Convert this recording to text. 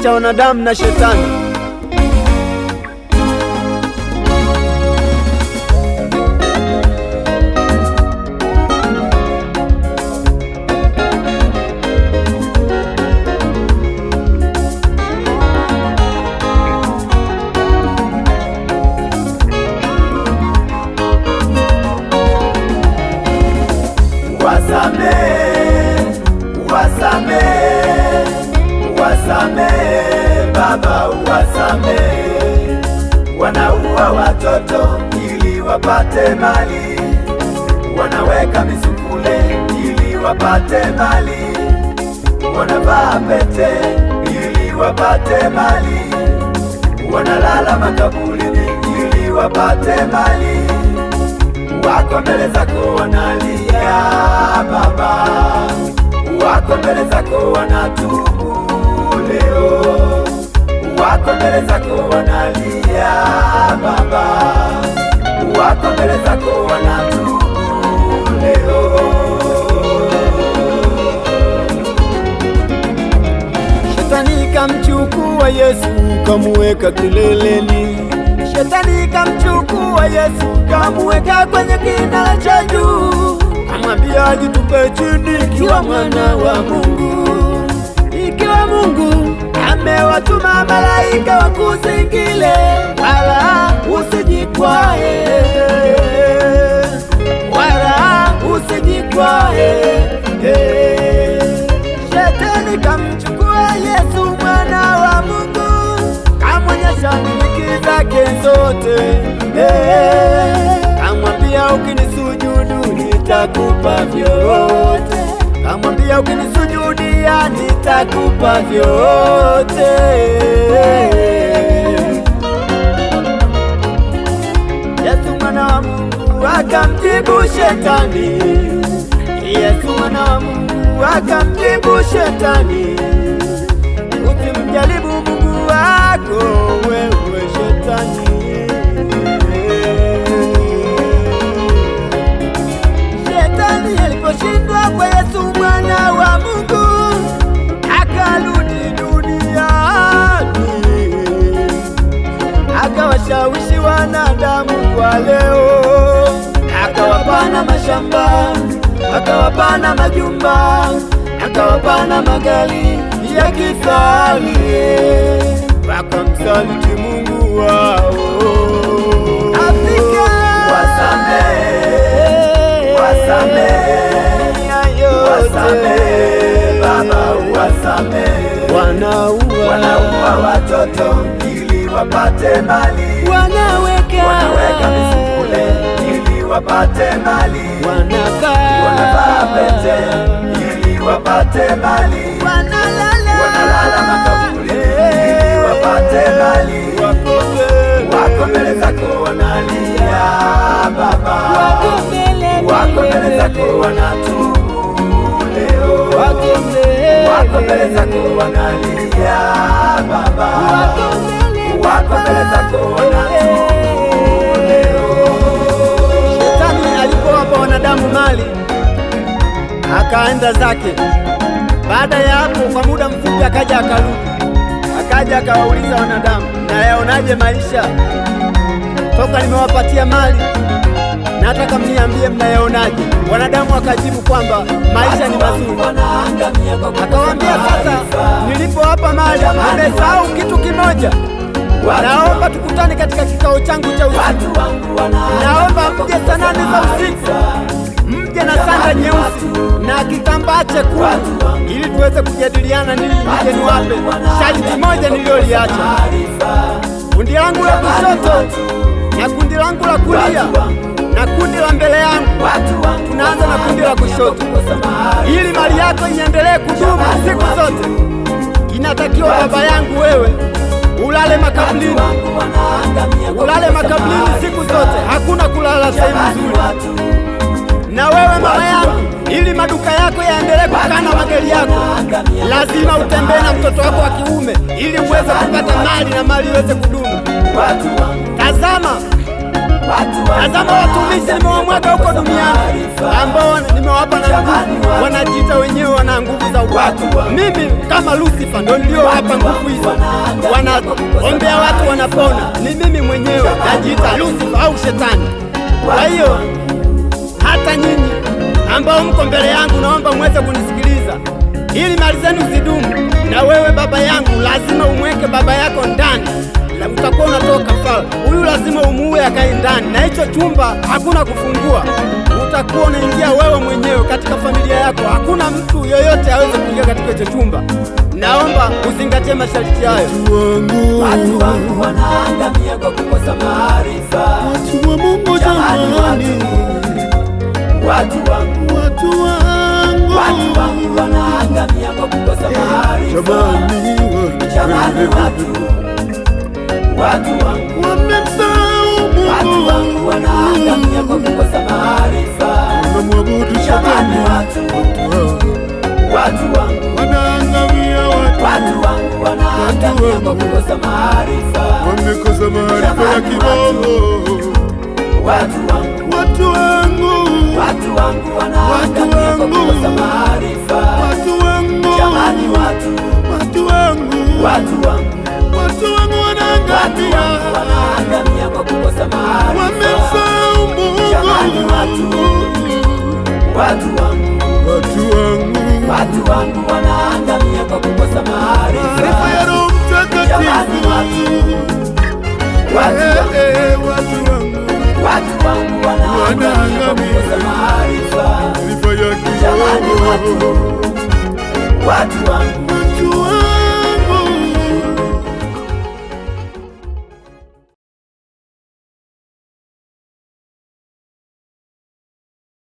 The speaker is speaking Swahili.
cha wanadamu na shetani. Wasamehe, wasamehe, wasamehe Baba, wasamehe. Wanaua watoto ili wapate mali, wanaweka misukule ili wapate mali, wanavaa pete ili wapate mali, wanalala makaburini ili wapate mali wako mbele zako wanalia Baba, wako mbele zako wanatubu leo, wako mbele zako wanalia Baba, wako mbele zako wanatubu leo. Shetani kamchukua Yesu kamuweka kileleni. Shetani kamchukua Yesu kamuweka kwenye kina cha juu, kamwambia ajitupe chini ikiwa mwana wa Mungu, ikiwa Mungu amewatuma malaika wakuzingile, wala usijikwae, wala usijikwae. Shetani kamchukua Yesu mwana wa Mungu, kamwonyesha miliki zake zote, kamwambia ukinisujudu nitakupa vyote, kamwambia ukinisujudia nitakupa vyote. Yesu mwana wa Mungu akamjibu shetani, Yesu mwana wa Mungu akamjibu shetani, usimjaribu Mungu wako wewe shetani. Shetani aliposhindwa kwa Yesu mwana wa Mungu, akarudi duniani akawashawishi wanadamu wa leo, akawapana mashamba, akawapana majumba, akawapana magari ya kifahari, wakamsaliti Mungu wao. Afrika, Wasamehe, wasamehe, wasamehe Baba, wasamehe. Wanaua, Wanaua watoto ili wapate mali, wanaweka, wanaweka misukule ili wapate mali, wanavaa, wanavaa pete ili wapate mali, wanalala, wanalala makaburini ili wapate mali, wako mbele zako wanalia Baba, wako mbele zako wanatubu leo, wako mbele zako wanalia Baba, wako mbele zako wanatubu leo. Shetani alipowapa wanadamu mali akaenda zake. Baada ya hapo, kwa muda mfupi akaja akarudi, akaja akawauliza wanadamu, nayaonaje maisha toka nimewapatia mali? Nataka mniambie mnayaonaje. Wanadamu wakajibu kwamba maisha ni mazuri. Wanaangamia kwa kukosa Akawaambia, sasa maarifa. nilipowapa mali nimesahau kitu kimoja. Naomba tukutane katika kikao changu cha usiku. Watu wangu wanaangamia Naomba kwa mje saa kukosa 8 za usiku, mje na sanda nyeusi na kitambaa chekundu, ili tuweze kujadiliana nili nije niwape sharti moja nililoliacha. maarifa. Kundi langu la kushoto na kundi langu la kulia na kundi la mbele yangu. Watu wangu Tunaanza na kundi la kushoto, kukosa maarifa. ili mali yako iendelee kudumu siku zote. Inatakiwa baba yangu wewe ulale makaburini, Wangu wanaangamia kwa ulale kukosa makaburini maarifa. siku zote, hakuna kulala sehemu nzuri. Watu Na wewe mama yangu, ili maduka yako yaendelee kukaa na magari yako, lazima utembee na mtoto wako wa kiume ili uweze kupata mali na mali iweze kudumu. watu wangu Tazama, watu Tazama watumishi nimewamwaga huko duniani, ambao nimewapa na nguvu, wanajiita wenyewe wana nguvu za upako. Mimi kama Lucifer ndo niliyowapa nguvu hizo, wanaombea watu wanapona. Ni mimi mwenyewe najiita Lucifer au shetani. Kwa hiyo hata nyinyi ambao mko mbele yangu, naomba muweze kunisikiliza ili mali zenu zidumu. Na wewe baba yangu, lazima umweke baba yako ndani, utakuwa unatoa kafara. Huyu lazima umuue akae ndani, na hicho chumba hakuna kufungua. Utakuwa unaingia wewe mwenyewe katika familia yako, hakuna mtu yoyote aweze kuingia katika hicho chumba. Naomba uzingatie masharti hayo. Watu wangu wanaangamia kwa kukosa maarifa. Watu wa Mungu jamani, Watu wangu, watu wangu, watu wangu wanaangamia kwa kukosa maarifa. jamani, Jamani watu, watu wangu, wamemsahau watu Mungu, wangu wanaangamia kwa kukosa maarifa. wanamwabudu Jamani shetani, watu, watu wangu, wanaangamia watu, watu wangu wanaangamia kwa kukosa maarifa. wamekosa maarifa ya kiroho. Watu wangu, Watu wangu, watu wangu wanaangamia kwa kukosa maarifa. watu wangu, Jamani watu, watu wangu, watu wangu, watu wangu watu wanaangamia, wangu wanaangamia kwa kukosa maarifa. wamemsahau Jamani Mungu. watu, watu wangu, Watu wangu, watu wangu wanaangamia kwa kukosa maarifa maarifa. ya Roho Jamani Mtakatifu. watu, watu wangu, Eh, eh, watu wangu, watu wangu wanaangamia kwa kukosa maarifa. maarifa ya Jamani kiroho. watu, watu wangu,